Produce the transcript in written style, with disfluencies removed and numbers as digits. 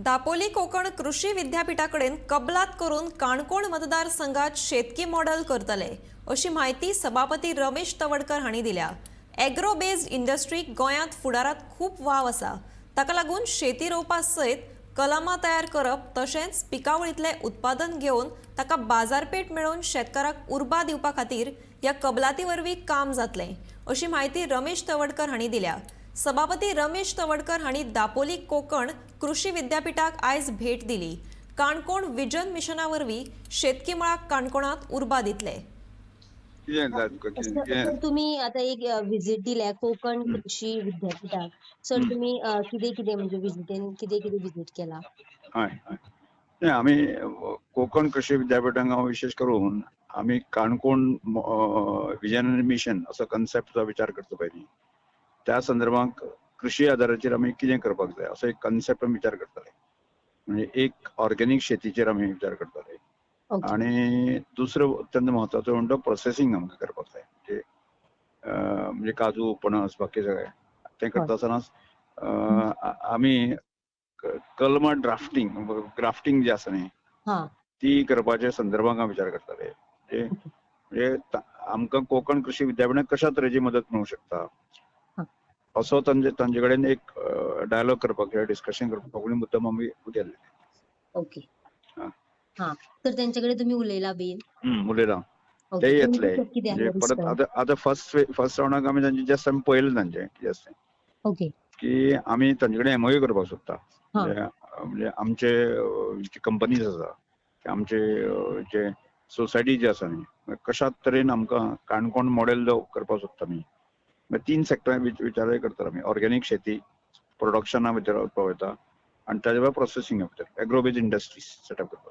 दापोली कोकण कृषी विद्यापीठा कडेन कबलात करून काणकोण मतदारसंघात शेतकी मॉडेल करतले, अशी म्हायती सभापती रमेश तवडकर हांणी दिल्या. एग्रो बेस्ड इंडस्ट्रीक गोंयांत फुडारात खूब वाव आसा. ताका लागून शेती रोवपा सयत कलमां तयार करप तशेंच पिकावळींतलें उत्पादन घेवन ताका बाजारपेठ मेळोवन शेतकाराक उर्बा दिवपा खातीर ह्या कबलाती वरवीं काम जातलें, अशी म्हायती रमेश तवडकर हांणी दिल्या. सभापती रमेश तवडकर हांणी दापोली कोकण कृषी विद्यापीठाक आयज भेट दिली. काणकोण विजन मिशना वरवीं शेतकी मळाक काणकोणांत उर्बा दितले. कितें जाय तुका, कितें? सर कितें? सर, तुम्ही आता एक विजीट दिल्या कोकण कृषी विद्यापीठाक. सर, तुम्ही कितें कितें, म्हणजे विजिटेन कितें कितें विजीट केला? हय, नाही, आमी कोकण कृषी विद्यापीठांक हांव विशेश करून आमी काणकोण विजन मिशन असो कन्सेप्टचो विचार करता पयलीं. त्या संदर्भात कृषी आदाराचेर आमी कितें करपाक जाय असो एक कन्सेप्ट आमी विचार करताले. म्हणजे एक ऑर्गेनीक शेतीचेर आमी विचार करताले आणि दुसरं अत्यंत महत्वाचं म्हणटा प्रोसेसिंग आमकां करपाक जाय. म्हणजे म्हणजे काजू, पणस, बाकी सगळें तें करता आसतनाच आमी कलमां ड्राफ्टिंग, ग्राफ्टिंग जे आसा न्ही, ती करपाच्या संदर्भात हांव विचार करताले. म्हणजे म्हणजे आमकां कोकण कृषी विद्यापीठाक कशा तरेची मदत मेळूंक शकता असो तांचे कडेन एक डायलॉग करपाक किंवा डिस्कशन करपाक म्हणून मुद्दम आमी गेल्ले. हा, तर त्यांच्याकडे तुम्ही उलयला बीन? उलयला. ते येतले. तुमचं कितें म्हणजे आसलें परत रिस्पॉन्स? आतां आतां फर्स्ट फर्स्ट रावंडाक आमी तांचे जस्ट आमी पळयलें तांचें कितें आसा तें, की आमी तांचे कडेन एमओयू करपाक सोदता. म्हणजे म्हणजे आमचे जे कंपनीज आसा, आमचे जे सोसायटी जे आसा न्ही, कशा तरेन आमकां काणकोण मॉडेल जो करपाक सोदता आमी. मागीर तीन सेक्टरां विचारय करतात आमी: ऑर्गेनीक शेती, प्रोडक्शना भितर वता आनी ताजे भायर प्रोसेसिंगा भितर एग्रो बेज इंडस्ट्रीज सेटअप करपाक.